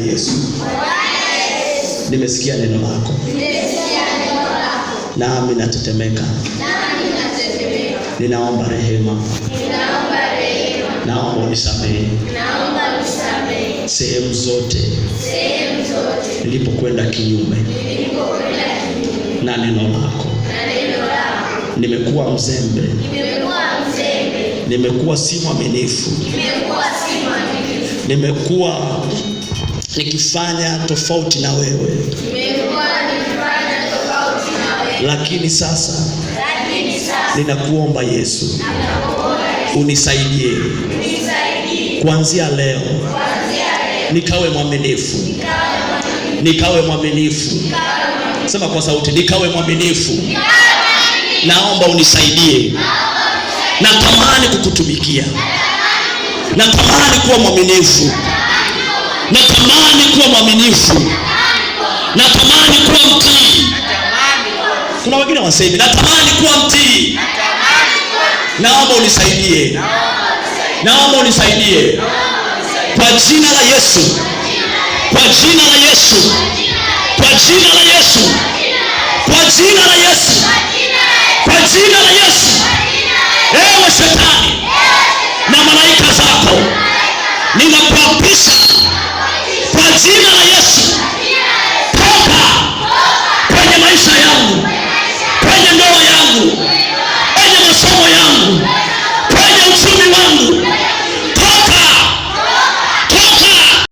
Yesu, nimesikia neno lako, nami natetemeka, ninaomba rehema, naomba unisamehe sehemu zote nilipokwenda kinyume na neno lako. Nimekuwa mzembe, nimekuwa si mwaminifu, nimekuwa nikifanya tofauti na wewe, lakini sasa ninakuomba Yesu unisaidie kuanzia leo nikawe mwaminifu, nikawe mwaminifu. Sema kwa sauti, nikawe mwaminifu. Naomba unisaidie, natamani kukutumikia, natamani kuwa mwaminifu, natamani kuwa mwaminifu, natamani kuwa mtii. Kuna wengine wasemi natamani kuwa mtii. Naomba unisaidie, naomba unisaidie kwa jina la Yesu, kwa jina la Yesu, kwa jina la Yesu, kwa jina la Yesu, kwa jina la Yesu. Ewe shetani na malaika zako, ninakuapisha kwa jina la